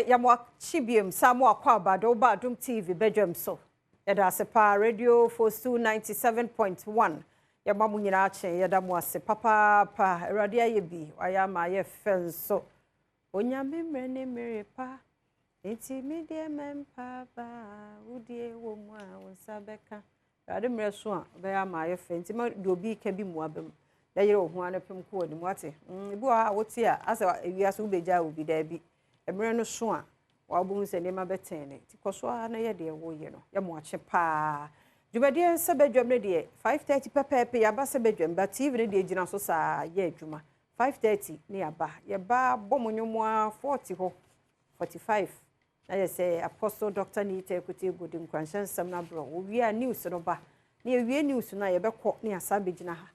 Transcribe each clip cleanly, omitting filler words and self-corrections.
Yɛ mo akye biom saa mo akɔ aba de woba Adom TV badwam so. Yɛda ase paa Radio Fosu 97.1 yɛma mo nyinaa akye yɛda mo ase papaapa Awurade ayɛ bi wayɛ ama ayɛ fɛ nso. Onyame mmerɛ ne mmere pa nti me deɛ mɛmpa aba wodie wɔ mu a wo nsa bɛka Awurade mmerɛ so a ɔbɛyɛ ama ayɛ fɛ nti ma deɛ obi ka bi mua bam na yere wo ho ara na pem kɔ w'anim wate mm, ebi wɔ hɔ a wote a asɛ ewiase wobɛgyaa obi daabi mmerɛ no so a wabɛhu sɛ nneɛma bɛtɛn ne nti kɔ so ara na yɛ deɛ woyɛ no yɛ mo akye paa dwumadie sɛ badwam no deɛ 5:30 pɛpɛɛpɛ yɛaba sɛ badwam ba tv no deɛ gyina so saa yɛ adwuma 5:30 ne yɛaba yɛba bɔ mo nnwom a 40 hɔ 45 Na yɛ sɛ Apostle Doctor Nita Ekuti Egu de nkuranhyɛ nsɛm no abrɛ wo. Wowie a news no ba. Na yɛwie news no a yɛbɛkɔ na yɛasan abɛgyina ha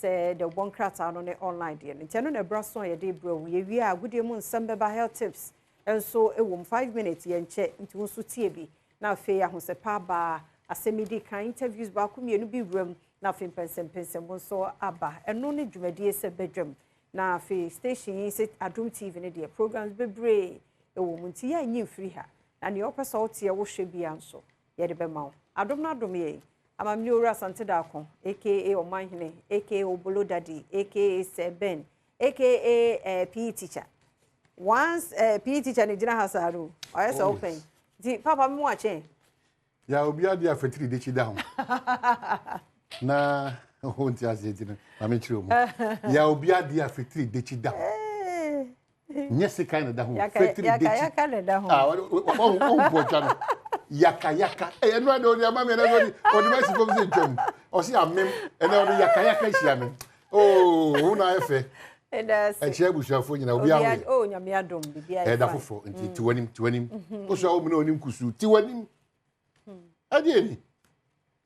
sɛ dawubɔ nkrataa no ne online deɛ no. Nti ɛno na ɛbra so a yɛde brɛ wo. Yɛwie a agodie mu nsɛm bɛba, health tips nso wɔ mu. 5 minutes yɛnkyɛ nti wo nso tie bi. Na afei ahosɛpɛ aba, asɛm yi di kan, interviews baako mmienu bi wura mu, na afei mpɛnsɛmpɛnsɛm nso aba. Ɛno ne dwumadie sɛ badwam. Na afei station yi sɛ Adom TV no deɛ programs bebree ɛwɔ mu nti yɛnyi mfiri ha na nea ɔpɛ sɛ ɔteɛ wohwɛ bia nso yɛde bɛma wo. Adom no adom yɛn ama me owura Asante Daako aka Ɔmanhene aka Obolo Daddy aka Sir Ben aka PE teacher. Once PE teacher ne gyina ha saa no ɔyɛ sɛ wopɛn nti papa me mu akyɛn. Ya obi adeɛ a fɛtiri de kyi da ho na o nti aseɛ nti no maame kyerɛ mu ya obi adeɛ a fɛtiri de kyi da ho nyɛ sekan na da ho fɛtiri de kyi yaka na da ho ah ɔhu ɔhu pɔtwa no yaka yaka ɛyɛ nua de ɔde ama mi ɛnɛ ɔde ɔde ma si fam sɛ ntwam ɔsi amem ɛnɛ ɔde yaka yaka hyia mi ooo òun na ayɛ fɛ ɛkyerɛ abusuafoɔ nyinaa obi awo yɛ oh nyame adom bibi ayɛ ɛda foforɔ nti tiwanim tiwanim osu a wɔn mu na onim kusuu tiwanim ɛdeɛ ni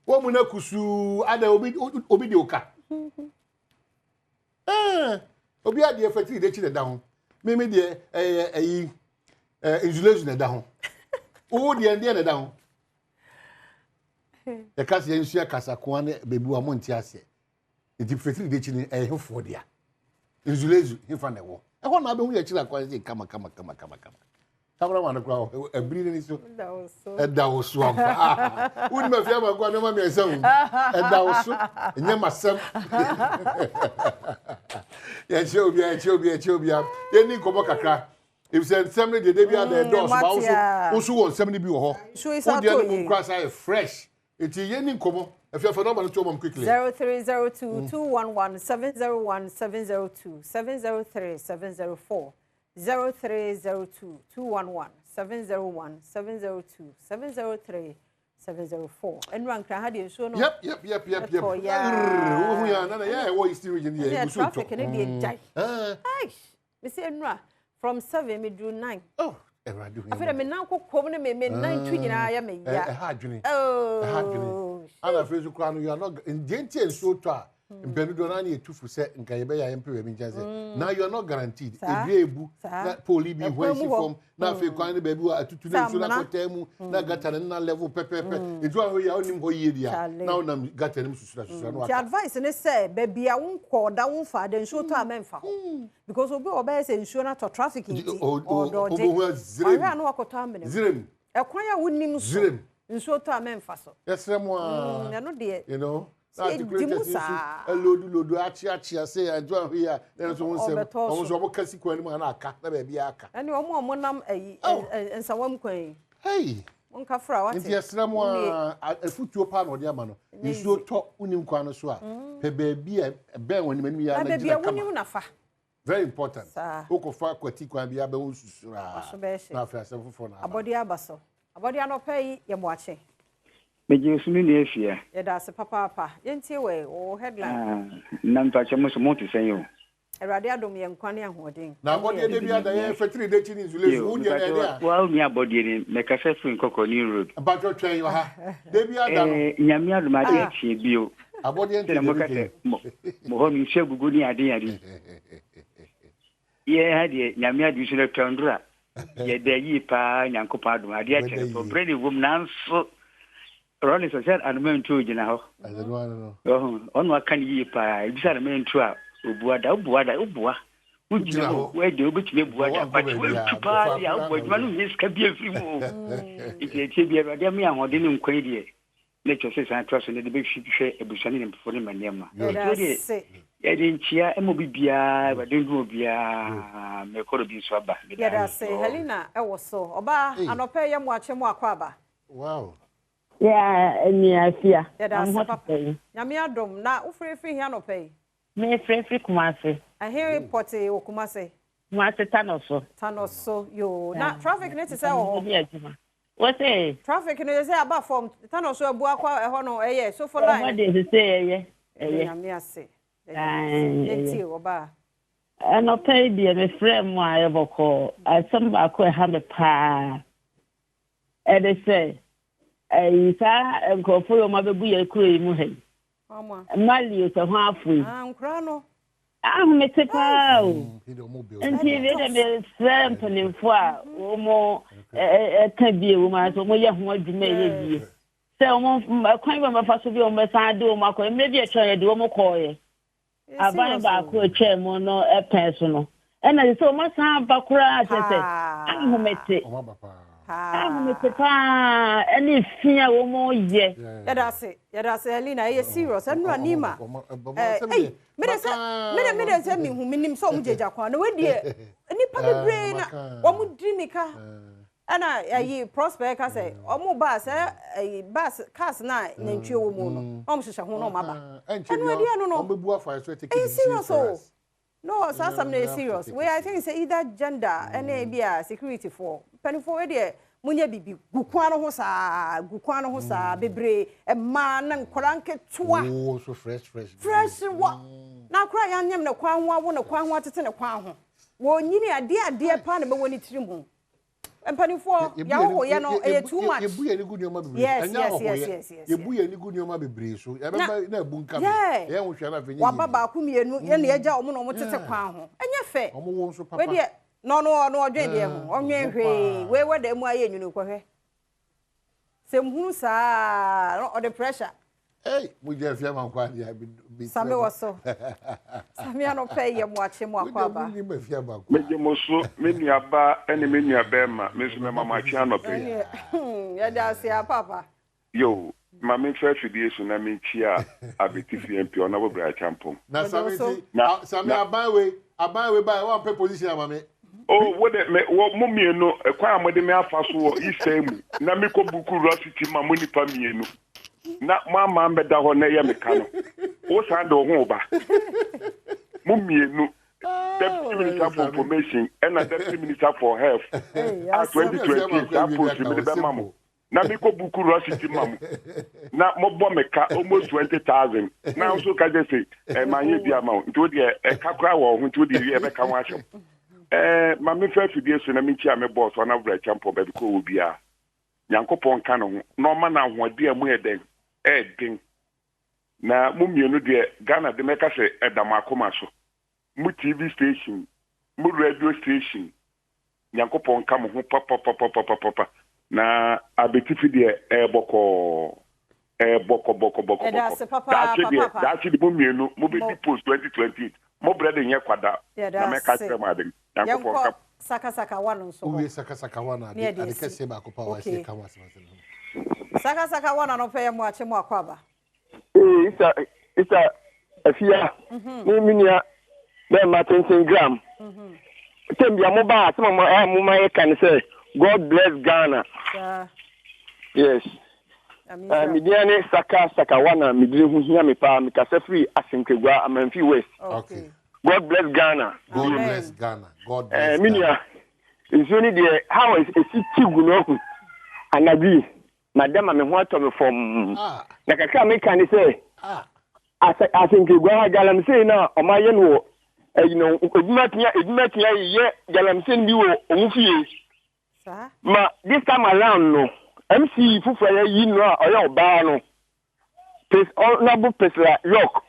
wɔn mu na kusuu ada obi obi de oka ɛɛ obi adeɛ fɛtiri de akyi na ɛda ho mímí deɛ ɛyɛ ɛyi ɛɛ nzulezu na ɛda ho wo deɛ deɛ na ɛda ho yɛka sɛ yɛnsua kasakoa ne beebi wa mo nte aseɛ nti fɛtiri de akyi no ɛyɛ hefoɔ dea nzulezu hefa na ɛwɔ ɛhɔ na abɛhu yɛ akyiri akwan sɛ kama kama kama kama kama cameraman no koraa ɛbiri n'ani so ɛda wo so ampa wonim afie ama nkoa nneɛma mmiɛnsa wo ɛda wo so ɛnyɛ masɛm yɛkyerɛ obia yɛkyerɛ obia yɛkyerɛ obia yɛni nkɔmmɔ kakra efisɛ nsɛm no deɛ da bi ada ɛdɔɔso ba wo so wo so wɔ nsɛm no bi wɔ hɔ wodeɛ no mu nkora saa yɛ fresh nti yɛni nkɔmmɔ afiafa nɔmba no to ɔmam quickly. 0302 211 701 702 703 704 0302 211 701 702 703 704. Ɛnura nkran ha deɛ nsuo no. Yep. Ɛtɔ yaa. Wohu ya nana yɛ ɛwɔ Eastern Region deɛ ɛne egu so tɔ. Traffic ne deɛ gyae. Aish, mesi ɛnura from 7 me duru 9. Oh, Awurade hu. Afei dɛ me nan kokom ne me nan tu nyinaa yɛ me ya. Ɛha adwene. Ɛha adwene. Ana afei nso koraa no you are not deɛ nti a nsuo tɔ a mpɛn dodoɔ naa ne yɛtu fo sɛ nka yɛbɛyɛ a yɛmpɛ baabi nkyɛn sɛ na you are not guaranteed. Edua ebu na pole bi hwan si fam na afei kwan no baabi wɔ atutu na nsuo no akɔtaa mu na gutter no na level pɛpɛɛpɛ nti wɔn ahɔ yi a wonim hɔ yie deɛ a na wonam gutter no mu susura susura na Nti waka. Advice ne sɛ baabi a wonkɔ da womfa da nsuo tɔ a mɛmfa hɔ because obi a ɔbɛyɛ sɛ nsuo no atɔ traffic nti ɔdɔɔgye wobɛhu azirem. Ɔhwɛ a na wakɔtɔ amena mu. Zirem. Ɛkwan a wonim so Zirem. nsuo tɔ a mɛmfa so. Yɛsrɛ mo a Ɛno deɛ you know na sɛ ɛdi mu articulators nso saa. Ɛlodu lodu akyeakyea sɛ ɛnto ahwɛ yi a na ɛno nso ho nsɛm Ɔbɛtɔ ɔmo so. nso ɔmo kasi kwan no mu a na aka na baabi aka. Ɛne ɔmo a ɔmo ayi Oh. nsawam kwan yi Hey. Monka fra wate. Nti yɛsrɛ mo a afutuo paa na ɔde ama no nsuo tɔ wonim kwan no so a pɛ baabi a ɛbɛn wɔn anim anim yɛ na a na baabi gyina a kama. wonim nafa. Very important. Saa. Wokɔfa kwati kwan bi abɛwo nsusuraa Waso bɛyɛ hye. Na afei asɛm foforɔ na aba. Abɔdeɛ aba so abɔdeɛ anɔpɛ yi yɛ mo akye. Megye so me nua afia. Yɛda ase papaapa. Yɛntie wɔ wɔ headline. Ah, na mpakyɛ mo so mote sɛn o? Awurade adom yɛ nkwa ne ahoɔden. Na abɔdeɛ de bi ada yɛ fɛtiri de akyi ne nsulesu wo deɛ na ɛde a Wa nua abɔdeɛ ni mɛkasa firi Nkɔkɔ New Road. Mpatwɔ twɛn wɔ ha de bi ada no. Nyame adom ade akyee bio. Abɔdeɛ nti Sɛdeɛ deɛ moka bi sɛ kɛn mo hɔ no nsuo agugu ne ade ade. Yɛ ha deɛ Nyame adom so no tɔ ndora. Yɛda yie paa Nyankopɔn adom ade akyɛ Wɛda no yie. Brɛ ne wom nanso Ronnie sɛ sɛ anoma ntuo gyina hɔ. Ɛsɛ no ano no. Ɔho ɔno aka no yie paa ebisa anoma ntuo a obua da obua da obua. Wogyina hɔ, woayɛ wobɛtumi abu ada, but woatu paa deɛ a wobɔ adwuma no nyɛ sika bi amfiri mu o. Nti ɛkyɛ bi Awurade ama yɛ ahoɔden ne nkwa yi deɛ, na ɛkyerɛ sɛ san toa so na de bɛhwɛ abusua ne nyɛmfoɔ ne mma nneɛma. Nti wo deɛ yɛde nkyia ma obi biara, Awurade ndom obiara, mekɔ do bi nso aba. Meda Yɛda ase. Helena wɔ so. Ɔbaa, anɔpa yi yɛ mo akye mo akɔ aba. Wow. Yeah, nua Afia. Yɛda Na mo ase ho te papa. sɛn? Nyame adom. Na wofiri firi he anɔpa yi? Mefiri firi Kumasi. Ɛhe pɔtee wɔ Kumasi? Kumasi Tanoso. Tanoso, yoo. Na traffic no te sɛ wɔ hɔ? Mekɔdi adwuma. Wo se? Traffic no sɛ aba fam. Tanoso abu akɔ ɛhɔ no ɛyɛ sofo line. Ɛhɔ deɛ sese ɛyɛ. Ɛyɛ. Nyame ase. Ɛyɛ. Yɛntie ɔbaa. Anɔpa yi deɛ mefrɛ mo a ɛyɛ bɔkɔɔ. Asɛm baako a ɛha me paa ɛne sɛ ɛyi saa nkurɔfoɔ yi wɔn abɛgu yɛn kuro yi mu ha yi. Mali o sɛ ho afo yi. Ah, nkora no. Ahomete paa o. Nti bi de mesrɛ mpanimfoɔ a wɔn ɛka bie wɔn asɛ wɔn yɛ ho adwuma ɛyɛ yie. Sɛ wɔn kwan bi wɔn bɛfa so bi wɔn bɛsan de wɔn akɔ mmerɛ bi atwa yɛde wɔn kɔɔyɛ. Aban baako a etwaa mu no pɛn so no, ɛna ɛsɛ sɛ wɔasan aba koraa kyerɛ sɛ ahomete. Ahomete paa ɛne fi a wɔyɛ. Yɛda ase, yɛda ase Elina, ɛyɛ serious. Ɛnura Nima. Ɛy, mede sɛ mede mede sɛ mehu menim sɛ wɔn gyagya kwan na wɔadie nnipa bebree na wɔn di mika. Ɛna ayi Prosper ka sɛ ɔmo baa sɛ ayi bus cars na nantwie wɔ mu no na ɔmo hyehyɛ ho na ɔmo aba. Ɛno ɛdeɛ no no ɛyɛ serious o. No saa asɛm no ɛyɛ serious. Wei I think sɛ either gender ɛne ebi a security foɔ mpanimfoɔ wei deɛ monyɛ biribi gu kwan no ho saa gu kwan no ho saa bebree mmaa ne nkwadaa nketewa. Oo so fresh fresh. Fresh wɔ na akora yɛanyem ne kwan ho awo ne kwan ho atete ne kwan ho. Wɔnyini adeɛ adeɛ paa na ɛbɛwɔ ne tirim ho. Mpanimfoɔ, yɛahohoyɛ no, ɛyɛ too much. Yɛbu yɛn ani gu nneɛma bebree so. Yes, Ɛnyɛ yes, yes, ahɔhoyɛ. yes, yes. Yɛbu yɛn ani gu nneɛma bebree so. Yɛbɛba na abu nka me. Yɛn ho hwɛ na afei nyɛ yie. Waba baako mmienu, yɛn na yɛgya wɔn na wɔn tete kwan ho. Ɛnyɛ fɛ. Wɔn wo nso papa. Wei deɛ, na ɔno ɔno ɔdwen deɛ ho. Ɔnwen hwee. Wei wɔ dan mu ayɛ nwunu kɔhwɛ. Sɛ nhunu saa na ɔde pressure. Hey, mo gya afia ma nkwa adeɛ bi bi. Sami wɔ so. Sami anɔpɛ yɛ mo akye mo akɔ aba. Mo gya afia ma nkwa. Megye mo so, me nua ba ne me nua bɛrima, me nso mɛma mo akye anɔpɛ yi. Yɛda ase a papa. Yo, ma memfa afidie so na menkyia Abetifi MP Honourable Bryan Acheampong. Na Sami nti, Sami aban wei, aban wei ba, wampɛ position ama me. Oh, wo de, me, wo, mo mmienu, kwan a mode me afa so wɔ Eastern mu, na mekɔ buku Rusty ma mo nnipa mmienu, na mo ama mbɛda hɔ na ɛyɛ me ka no, wo san de wo ho ba. Mo mmienu, Deputy Minister for Information ɛna Deputy Minister for Health, a 2020 saa post mede bɛma mo. na me kɔ buku rɔsiti ma mo na mobɔ me ka almost 20,000 na nso ka kyerɛ sɛ ɛma nyɛ bi ama wo nti wo deɛ ɛka koraa wɔ ho nti wo deɛ wie ɛbɛka ho asɛm ɛɛ ma mefa afidie so na menkyia me bɔɔs ɔna vrɛ kyɛmpɔ baabi kɔ wɔ biara Nyankopɔn nka ne ho na ɔma no ahoɔden a mu yɛ dɛn ɛɛden na mo mmienu deɛ Ghana de mɛka sɛ ɛda mo akoma so mo TV station mo radio station Nyankopɔn nka mo ho papapapapapapa na abetifi deɛ ɛyɛ bɔkɔɔ ɛyɛ bɔkɔbɔkɔbɔkɔbɔkɔ daakye deɛ daakye de mo mmienu mo bɛ di post 2028 mo brɛ de nyɛ kwada na mɛka kyerɛ mo ade Nyankopɔn nka. Sakasaka wa no nso hɔ. Wowie sakasaka wa no ade ade kɛseɛ baako pa wa ɛsɛ ka ho asɛm asɛm ho. Sakasaka wa no anɔpɛ yɛ mo akye mo akɔ aba. Ee, Isa, Isa Afia, ne me nua bɛrima tenten Graham. Tɛm bia mo ba asɛm a mo a mo ma yɛ ka ne sɛ God bless Ghana. Yes. Uh, me din ne Saka Sakawana, me din ho hia me paa, me kasa firi Asenkwagua, Amanfi West. Okay. God bless Ghana. God bless Ghana. God bless uh, me nua, nsuo ne deɛ how esi ti gu no ahu anadwo yi. Mada ma me ho atɔ me fɔmm. Na kakra a meka ne sɛ, Asenkegua ha, galamsey no a wɔayɛ no wɔ ayi no, ebinom atumi ebinom atumi ayeyɛ galamsey no bi wɔ wɔn fie. Ma this time around no, MC foforɔ a yɛayi no a ɔyɛ ɔbaa no, Honourable Priscilla York,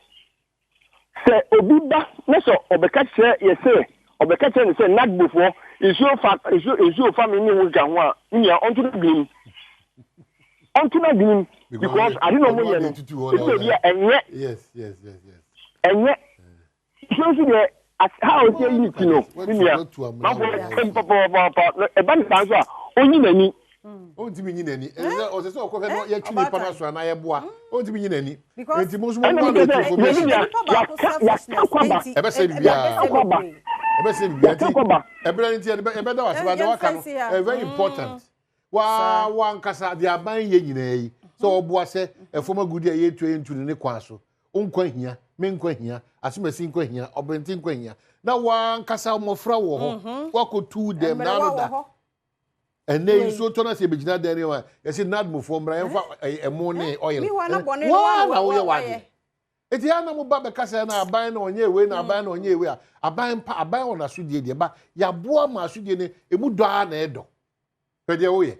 Sɛ obi ba na sɛ ɔbɛka kyerɛ yɛ sɛ, ɔbɛka kyerɛ no sɛ Nagbofoɔ, nsuo fa, nsuo, nsuo fa me ne wo dwa ho a, me nua, ɔnto n'adwene mu. Ɔnto n'adwene mu. Because ade na ɔmo yɛ no, ebi baabi a ɛnyɛ. Ɛnyɛ. Nsuo nso deɛ, Ha a ɔsi ayi ne ti no, me nua, manfoɔ bɛtɛm papapaapa. Na ɛba ne saa nso a, ɔnyi n'ani. Ɔntumi nyi n'ani. Ɛsɛ sɛ ɔsɛ sɛ ɔkɔhwɛ no yɛtwe nipa no aso anaa yɛboa. Ɔntumi nyi n'ani. Enti mo nso mo mmoa no information. Yɛaka yɛaka kwaba. Ɛbɛsɛ biribiara. Yɛaka kwaba. Ɛbɛsɛ biribiara. Nti ɛberɛ no nti yɛbɛda wo ase ba deɛ waka no ɛyɛ very important. Waa wankasa deɛ aban yɛ nyinaa yi sɛ ɔboa sɛ ɛfam agudi a yɛtu yɛntu no ne kwan so. Wo nkwa hia, me nkwa hia, asomasi nkwa hia, ɔbrɛnti nkwa hia. Na wankasa mmɔfra wɔ hɔ. Mhm. Wakɔtu dɛm na ano da. Ɛnɛ yi nsuo tɔ no sɛ yɛbɛgyina dan no a yɛsɛ nadmofoɔ mmra yɛmfa ɛmo ne oil. Waa na woyɛ w'adeɛ. Eti a na mo ba bɛka sɛ na aban na ɔnyɛ wei na aban na ɔnyɛ wei a aban mpa aban wɔ n'asodie deɛ ba yɛaboa ma asodie no emu dɔ ara na ɛdɔ. Hwɛ deɛ woyɛ.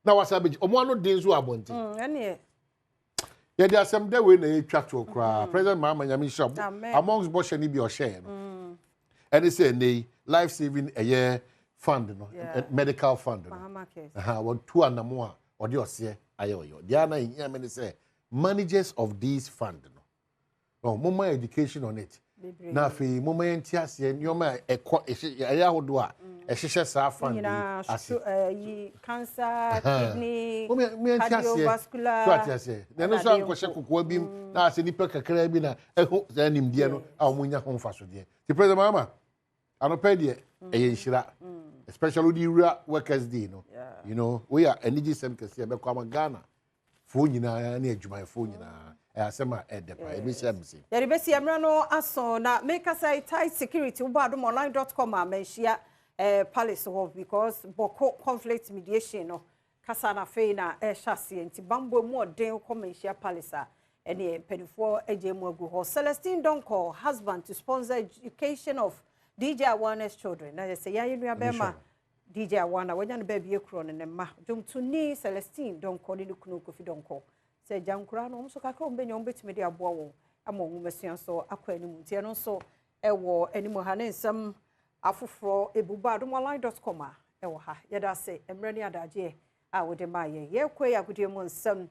Na wasa bɛgye ɔmo ano den nso wɔ abɔnten. Mm, yɛde asɛm dɛ wei na yɛtwa toɔ koraa. Mm. President Mahama Nyame nhyira amongst bɔhyɛ no bi ɔhyɛɛ no. Mm. Ɛne sɛ ɛnɛ yi life saving ɛyɛ fund no medical fund no. Wɔtu anamo a ɔde ɔseɛ ayɛ ɔyɔ. Deɛ ana ɛhia me ne sɛ managers of these fund no no moma education on it na afei moma yɛnte aseɛ nneɛma a ɛkɔ ɛyɛ ahodoɔ a mm. ɛhyehyɛ saa fund yi ase eh, cancer kidney cardiovascular so ate aseɛ na ɛno nso ankɔhyɛ kokoa bi mu mm. na asɛ nipa kakra bi na ɛho saa nimdeɛ no a wɔn nya ho mfasodeɛ ti president Mahama anɔpɛ deɛ mm. ɛyɛ nhyira especially wode wura workers day no you know woyɛ anigye sɛm kɛseɛ ɛbɛkɔ ama Ghana foɔ nyinaa ne adwumayɛfoɔ nyinaa ɛyɛ asɛm a ɛdɛ paa ɛbɛsi amese. Yɛde bɛsi mmerɛ no aso na mekasa yi tight security wobɔ adomonline dot com a manhyia eh, palace hɔ because bɔko conflict mediation no kasa na afei na ɛhyɛ aseɛ nti bambɔ mu ɔden kɔ manhyia palace a ɛneɛ mpanimfoɔ agye mu agu hɔ Celestine Donkor husband to sponsor education of DJ Awareness children na yɛ sɛ yɛayɛ nua bɛrima DJ Awana, wanya ne baabi akorɔ ne ne mma, dwomtoni Celestine Donkor ne ne kunu Kofi Donkor. Sɛ agya nkoraa no, wɔn nso kakra wɔn bɛnya wɔn bɛtumi de aboa wɔn ama wɔn nwomasua nso akɔ anim. Nti ɛno nso ɛwɔ anim ha ne nsɛm afoforɔ ebu ba adomonline.com a ɛwɔ ha. Yɛda ase mmerɛ ne adagyeɛ a wode maa yɛn. Yɛrekɔ yi agodie mu nsɛm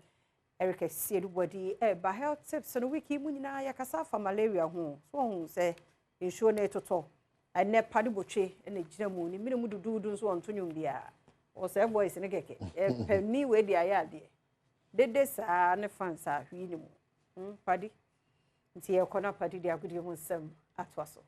Eric Asiedu Boadi ɛreba health tips no week yi mu nyinaa yɛkasa afa malaria ho. So wɔn sɛ Nsuo no retotɔ. Ɛnnɛ pa ne botwe na ɛgyina mu. Ne mene mu duduudu nso ɔnto nnwom biara. Ɔsɛe voice no kɛkɛ. Ɛpɛ ni wei de ayɛ adeɛ. Dede saa ne fans a hwii ne mu. Hmm, padi. Nti yɛkɔ na padi de agodie mu nsɛm atoa so.